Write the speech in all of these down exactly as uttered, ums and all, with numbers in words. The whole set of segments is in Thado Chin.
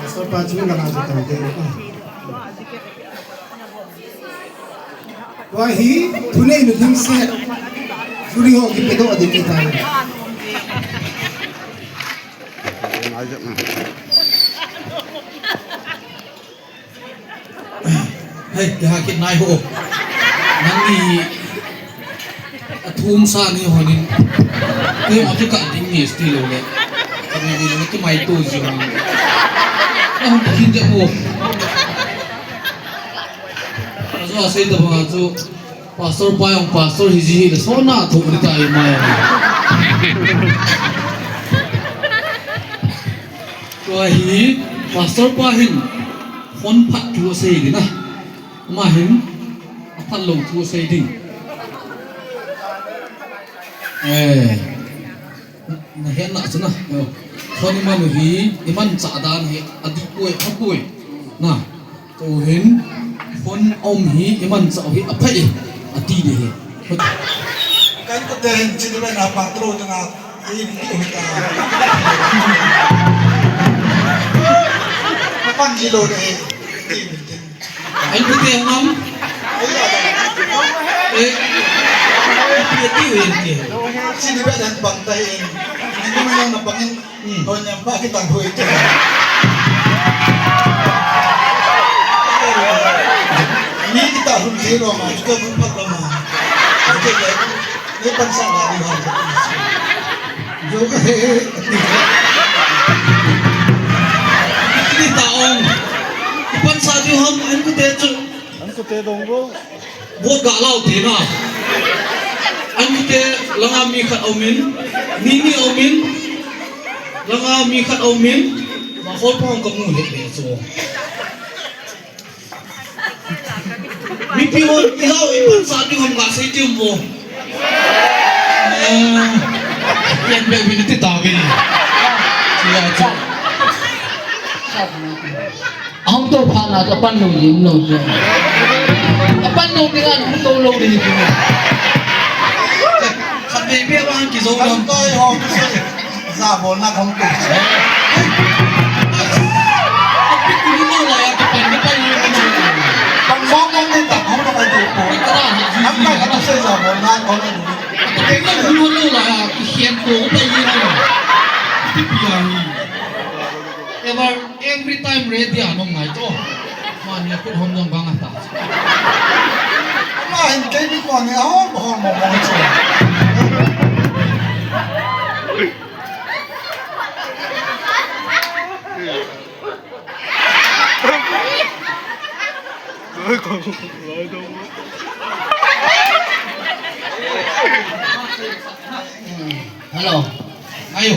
Pastor pa chu la na chu tam te. Tua hi, thunei nu ding se. Suri ho kipe doh ding kitai. Hei, kiha kit nai ho. Nangni athum sa ni ho nin. Kei ma kikah ding ni sti lo le. Kami ni lo ki mai tu ji ho. Ahung kin de ho. Ajo asei ta banga chu. Pastor pa jong pastor hi ji hile sona tho ni ta ima jong. Tua hi pastor pa hin phone phat thu asei ding a. Ama hin aphat lou thu asei ding. Eh. Na, na het na chu na. Phone iman u hi, imanchah dan hi, adih poi, apha poi. Na. Tuhin, phone um hi, imanchah u hi, apha e. Ati ding hi. Kan ko te hin, chini ben apa tro ding a, i, i, i, ta. Pan ji lo de, i, i, i. An pu te ngam. Eh. Pi ti wen ti. Sini ba dan bang ta in. Ni ma yang na bangin. Hmm. Don yang ba ki tang hui ti. Ni kita hun ti ro ma, kita hun pat ro ma. Ate le. Ni pan sa na ni ha. Jo ka he he. Ni ta ong. Pan sa ti ham an ku te chu. An ku te dong bo. Bo ga lau ti na. An ku te langa mi khat aumin. Ni ni aumin. Langa mi khat aumin. Ma hol pa ong ka mu he he chu. Mipi hon, ilau ipan sa ding hon gasei ding mo. Eh, yan be minute ta win. Siya chu. Ahung to pha na ka pan lo yin lo je. Ka pan lo ding an hung to lo ding. Khat be be bang kizo lam. Koi ho. Jabolna khong tu. Pang mong mong ni tak khong tu ai tu po. Nam kai khat sei jabolna khong tu. Ever, every time ready a nong ngai to. Mani kut hom jong bang ata. Ama hin kei mi ko ni a hom hom mong mong chu. Hello. Ayo.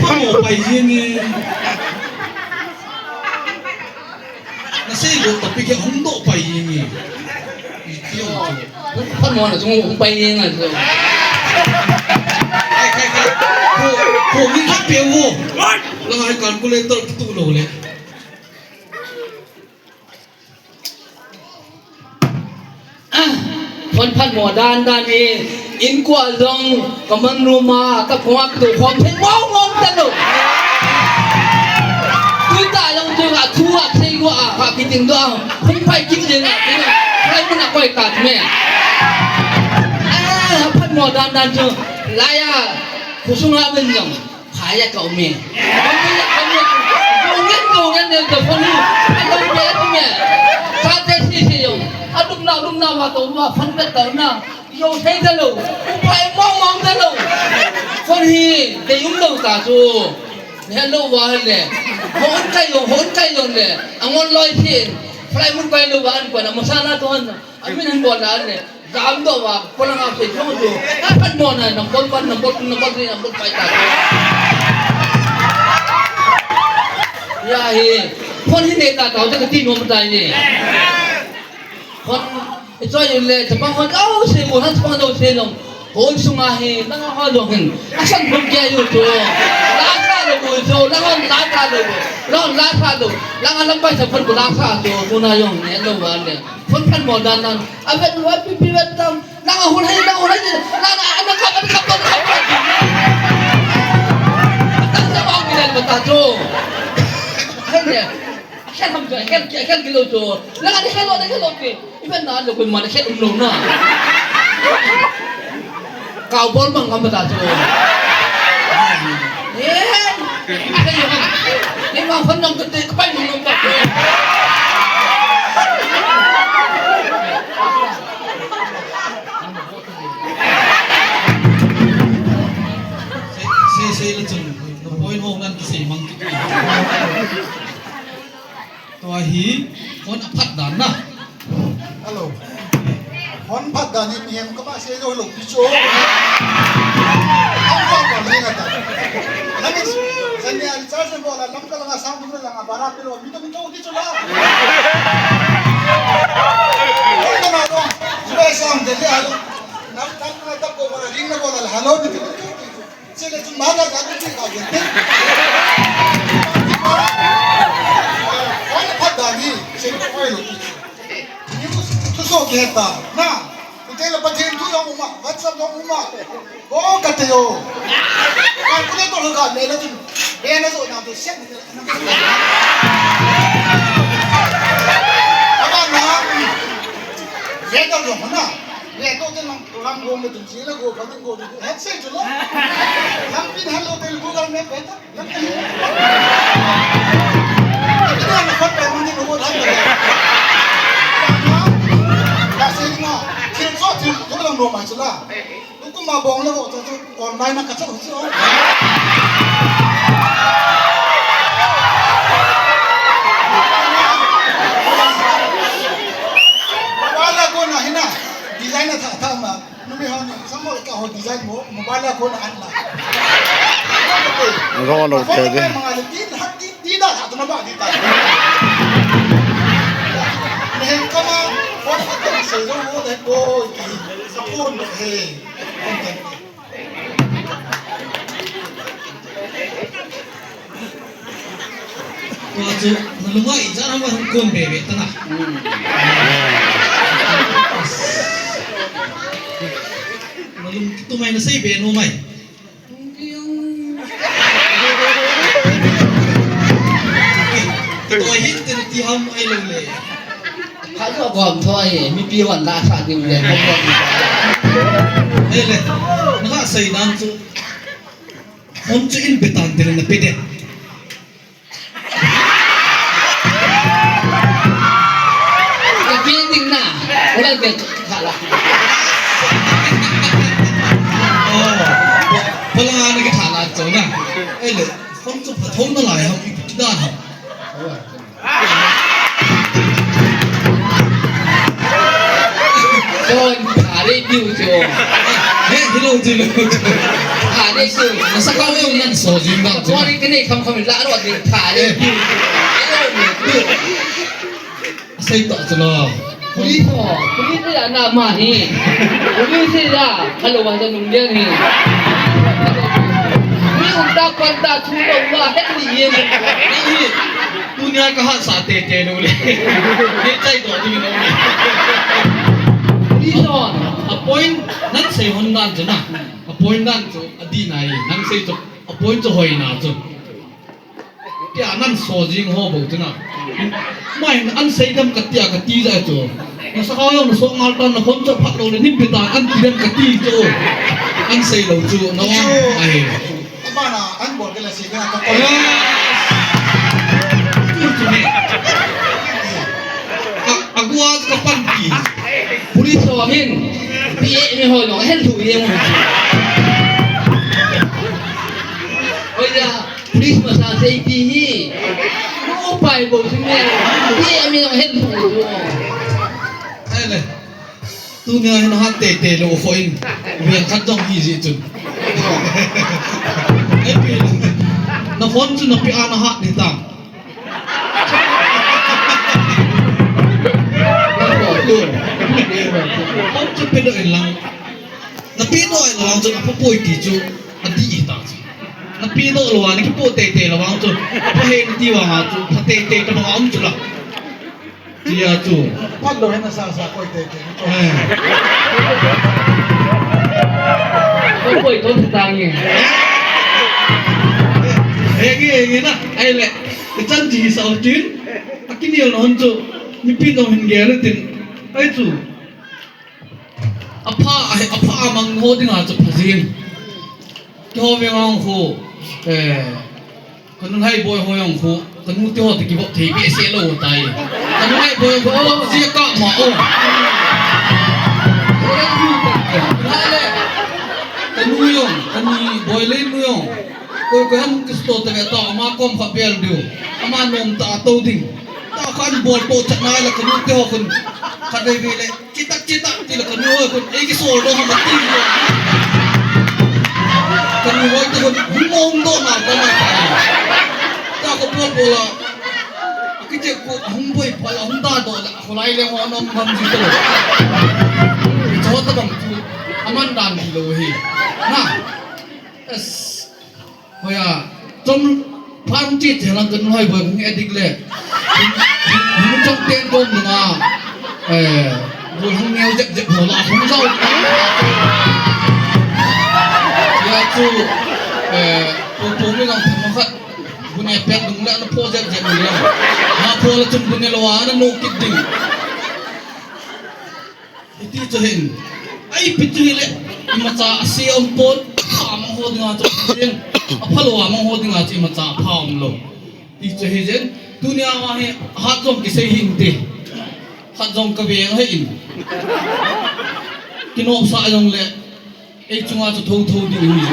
Pamo pai jing e. Nasei lo topic hi hung doh pai jing e. Iti ong chu. Pamo na chung hung pai jing a chu. Kai, kai, kai. Ko, ko min khat pe vo. Langa calculator kitu lo le. Phone phat mo dan dan hi, inkuan jong, common room a, ka phone a, ka tu khom thei mong mong ta lo. Tui ta jong tu a, thu a, thei go a, ka kiting do a, hung pai kim jeng a, kin a, pai mun a koi ka me. Ah, phat mo dan dan chu, lai a, khosung a min jong. Khaya ka um e. Dong ngen, dong ngen, ngen ka phone hi. A dong ngen, dong ngen. Sa te si si jong. A dum na, dum na, wa to, wa phone pe to na. Yo thei ta lo. Upai mong mong ta lo. Phone hi, te um lo ta chu. Hello, wa le. Hon kai lo, hon kai lo le. Angon loi si. Fly mun kai lo, wa an ko na, masala to han. Amin han bol na ne. Jam do wa, kolang a se jong jo. Apan mo na, number one, number two, number three, number five ta. Ya hi, phone hi ne ta tao te ka ti nom tai ni. Phone, i choi le, chapang hon, au, se mo, han chapang do se nom. Hon sunga hi, nang ha lo hin. Asan phone ke yu to. La sa lo ko to, nang hon la sa lo. Nang hon la sa lo. Nang alam pai sa phone ko la sa to, ko na yong ne lo wa le. Phone phan mo dan nan. A vet wa pi pi vet tam. Nang a hun hai, nang a hun hai, nang a, nang a kap, nang a kap, nang a kap. Nang a kap, nang a kap. Hai ne. Khen ham jo, khen, khen kilo jo. Nang a khen lo, khen lo ke. Iban na lo ko man khen um lo na. Kau bol bang kam ta jo. Eh. Hai yo. Ni ma phone nang kete, kapai nang nang ta. Sei, sei, sei le chun, na point ho nan kisei mang kit. Tua hi, phone aphat dan na. Hello. Phone phat dan hi mihem kama sei lo lo pi chu. Ang ko ko ni na ta. Nami, sani ali charge mo la lam ka la sang mo la bara pilo mi to mi to. Chula. Oi, na ma lo. Chula sang de le halo. Nam, nam na tap ko mara ring na ko la halo ni. Chile chun ma na ka ni ka ni. Oi, phat da ni. Chile ko lo. Ni tu, tu so ke ta. Na. Kute la Pathen thu jong um a, WhatsApp jong um a. O, kate o. Calculator lo ka me la tin. Be na jo na to set ni la. Aba na. Be to jong na. Be to te lang, lang go me tin, ji la go, ka tin go tin. Het sei chu lo. Lang pin hello te Google Map be ta. Design a tha, tha ma. Numei ho ni, samol ka ho design mo, mobile a kona an la. Ro lo te de. Mobile a kona an la, tin, hat, tin, tin da, hat na ba, tin da. Nehem kama, phone hat na se lo mo de ko, ki, sa phone mo he. Tua chu, na lunga ijat ham a hung kon be be ta na. Hmm. Na lung kitu mai na sei be nom mai. Tua hin te ti ham ai lo le. Kha lo gom thoi, mipi hon la sa ding le, ko ko. Ei le, na ha sei dan chu. Phone chu in be tan te na pe de. Ka pe ding na. Wala be tha la. Oh, pala na ki tha la chu na. Ei le, phone chu pha thong na lai ham, ipi ti dan ham. Phone thare piu chu. He, hello chu lo chu. Thare piu. Masa ka lo nan so jing dang chu. Phone kene kham kham la ro ding thare piu. Hello piu. Asei to chu lo. Police ho, police ya na ma hi. Police ya, hello wa nung dia ni. Ni unta kwanta chu lo wa het ni ye. Ni. Tunia ka hat sa tete nu le. Ni chai to ni nu le. Reason. A point nan sei hon nan chu na. A point nan chu a di nai. Nan sei chu a point chu hoi na chu. Tia nan so jing ho bo chu na. Mai an sei dam ka tia ka ti ja chu. Na sa ha yo na so ngal tan na hon chu phat lo le nim pi ta an ti dam ka ti chu. An sei lo chu na wa. Ai. Abana, an bol ke la si ka ka ko. Yes. Tu tu ni. A, a gua ka pan ki. Police ho hin. P A ni ho no, hel thu ye mo. Oi ya, police ma sa sei ti hi. Mo pai bo si me. P A ni no hel thu. Ai le. Tunia hin hat tete lou kho in. Veng khat jong hi ji chun. Ei pi. Na phone chu na pi a na hat ni tam. Hom chu pedoh in lang. Napedoh in lang chu apha poi ti chu adih hita chu. Napedoh lou a nakipoh teitei lou vang chu apha hih in nati vang a chu pha teitei tabang a um chu la. Tia chu. Phat lou hen nasa sa koi teitei. Eh. Koi koi to tang e. Henge, henge na. Ahile. Ichan chi sa tin. Akinel na hon chu. Mipi no hin gel tin. Ahi chu. Apha, apha amang ho dinga chu pha jing. Keiho veng a hung khu, eh, kanu Lhaiboi ho jong khu, kanu te ho toh kivop thei behseh lou tai. Kanu Lhaiboi ho khu, oh, jia kah ma, oh. Hale, kanu jong, kani Boilenu jong. Koi, koi ham kisto te ve ta, ama kom kha bel diu. Ama nom tah a tou ding. Ta khan bol to chat nai la kanu te ho khun. Khat vei vei le. Chitak, chitak, ti la kanu hoi khun, ei kisol doh ham ati. Kanu hoi te khun, hung mong doh na ka mai ta. Ta ka bol bol a. Kiche ko hung boi pal, hung da doh la, kholai le ho nom gam ji to. Cho tabang chu, aman dan ji lou hi. Na. Es. Hoiya, chom phan chi che lang kanu Lhaiboi hung edik le. Hung, hung, hung chom ten kom nunga. Eh, bol hung neo jep jep ho la hung jao. Ya chu, eh, pu pu mi lang thang khat. Bu ne pet dung le na pho jep jep mi lang. Ma pho la chun bu ne lo a na no kit ding. Iti chu hin. Ai, pi chu hile. Imacha ase um pon. Apha mang ho dinga chu hin. Apha lou a mang ho dinga chu imacha apha um lou. Ti chu hi jeng. Tunia ma hi hat jong kisei hin te. Hat jong ka veng hi in. Kinopsa jong le. Ei chunga chu tho tho ding hi.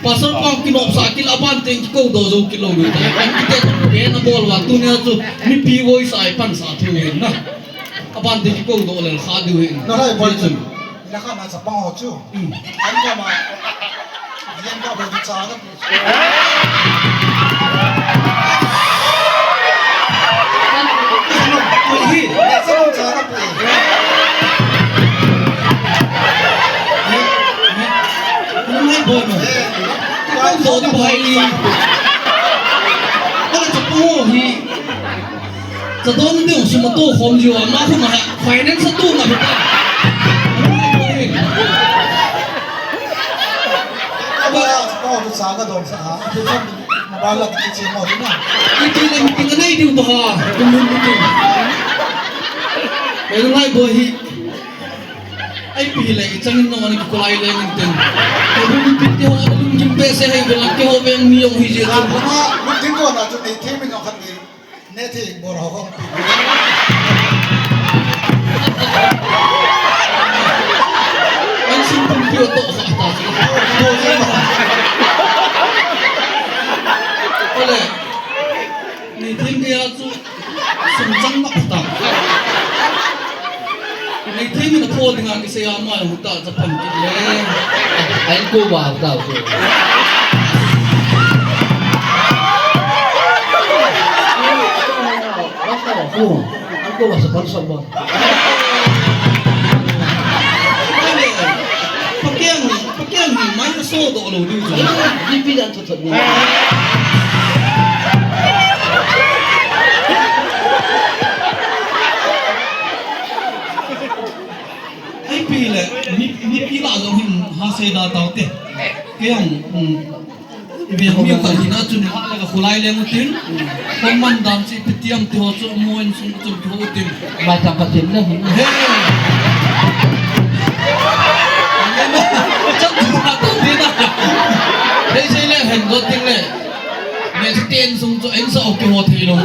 Pastor pang kinopsa kil aban teng kikou doh jou kit lou ding. Kan kite chu be na bol va tunia chu mipi voice ai pan sa thu hin na. Aban teng kikou doh lel kha diu hin. Na lai bol chun. Na kha na chapang ho chu. Hmm. An ka ma. Yan ka ba di cha na. Chadon ding sum ato khom jiu a, ama khu ma ha, finance ato ma beta. Aba, aba, tu sa ka don sa ha. Tu sa, mobile la kiche mo na. Iti le meeting anei diu to ha. Kum meeting. Keiho Lhaiboi hi. Ai pi le, ichang in no ani kholai le min ten. Keiho mipi te ho, lungkim behseh hei, belang keiho veng mi jong hi je. Ama, meeting ko na chu nei the min jong khat ni. Nethi bor ho hong pi. An sim pumpi o to kha ta. Ole. Nethi keiya chu sum chang ma ta. Nethi min apho dinga kisei a ma hu ta. Pan kit le. An ko ba ta ko. Ko, an ko ba sa pan sa ba. Pakiang, pakiang ni mai so do lo ni. Ni pi dan thot thot ni. Ai pi le, mi, mipi lah jong hin ha sei da tau te. Kei jong, um, mi, mi khat hin a chun ha le ka khulai le mutin. Kon man dam chi pitiam ti ho chu mo in sung chun ti ho tin. Mai tam pa tin le hin. He. Chan tu ha tu tin a. Hei sei le hen go tin le. Me ten sung chu en sa ok ho thei lo.